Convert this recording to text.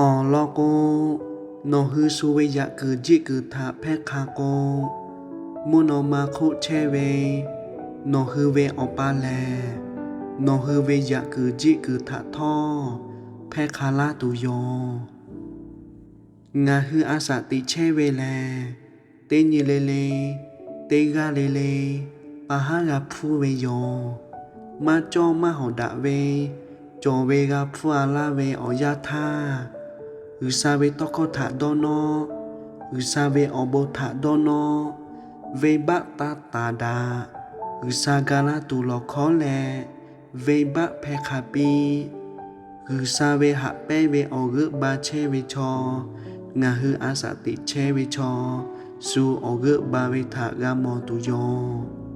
Awˬ lawn k'o, nawˬ hui shu ve yaꞈ kuiˬ jiˆ kuiˬ htaꞈ hpehˇ hk'a k'o, mvuhˇ naw ma hk'oˆ chehˇ ve nawˬ hui ve Awˬ pa lehˬ, nawˬ hui ve yaꞈ kuiˬ jiˆ kuiˬ htaꞈ htawˇ hpehˇ hk'a laˇ tuˬ yoˬ. Ngaˬ hui a shaꞈ teꞈ chehˇ ve lehˬ, teˇ nyi le le, teˇ g'aˇ le le, pa haˉ g'a hpfuhˇ ve yoˬ. Maˇ cawˇ maˇ hawˍ daꞈ ve cawˬ ve g'a hpfuhˇ a laˇ ve awˬ yanˇ htaˇ, G'uiˬsha ve tawˇ hkawˇ htaꞈ dawˇ nawˉ, G'uiˬsha ve awˬ bon htaꞈ dawˇ nawˉ, venˇbaˆ taˇ taˍ daꞈ, G'uiˬsha ga laˇ tuˬ lawˬ hkawˉ leh, venˇbaˆ hpehˇ hk'a piˇ. G'uiˬsha ve haꞈ pehnˇ ve awˬ g'euˆ ba chehˇ ve chaw, ngaˬ hui a shaꞈ teꞈ chehˇ ve chaw, shu awˬ g'euˆ ba ve htaꞈ g'a mawˬ tuˬ yoˬ.